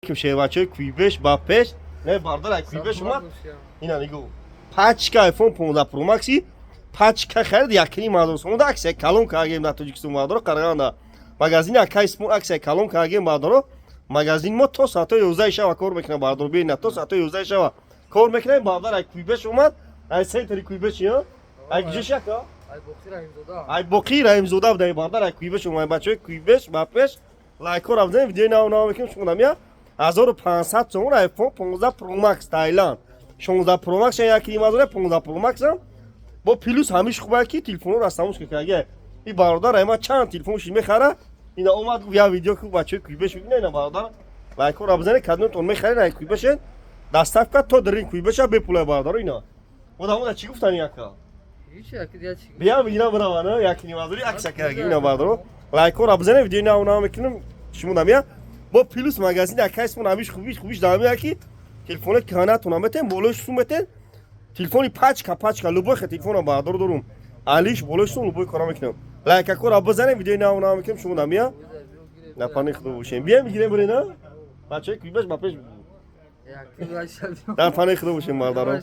Алейкум, шербачаҳои Куйбеш ба пеш. Не, бардар, ай Куйбеш омад. Ина нигоҳ, пачка iPhone 15 Pro Max пачка харид, 1,5 ҳазор сомон. Акция калон кардем дар Тоҷикистон, бардоро. Қарағанда магазини Акай Смон акция калон кардем, бардоро. Магазин мо то соатҳои 11 шава кор мекунам, бардоро. Бина, то соатҳои 11 шава кор мекунем. Бардар ай Куйбеш омад, ай центри Куйбеш ё ай куҷош яка? Ай Боқи Раҳимзода будай. Бардар ай Куйбеш омад. Бачаҳои Куйбеш ба пеш, лайкҳоро бизанед, видеои нав нав мекунем. Шумо намия 1500 сомон iPhone 15 Pro Max Таиланд, 16 Pro Max 1,5 ҳазор, 15 Pro Max ам бо плюс. Ҳамиш хубае, ки телефонро растамош карда. И бародар айма чанд телефон ши мехара. Ина омад, гуфт, як видео ку бачаҳои Куйбеш бибина. Ина, бародар, лайкҳоро бизанед. Кадомтон мехаред, ай Куйбешен, доставка то дарин Куйбеша бепула, бародаро. Ина одамода чӣ гуфтани, яка? Биям бигирам, биравана, 1,5 ҳазори акция карда. Ина, бародаро, лайкҳоро бизанед, видеои нав нав мекунем. Шумо намия бо плюс магазини Акайсмон. Ҳамиш хубиш дамия, ки телефони киҳанатона метен, болои сум метен, телефони пачка пачка, любой ха телефона, бардор, дорум, алиш болои сум, любой кора мекунам. Лайкакора бизанем, видеои нав нав мекунем. Шумо намия напани худо бошем, биям бигирем, бирена. Бачаи Куйбеш ба пеш, дар панои худо бошем, бародарон.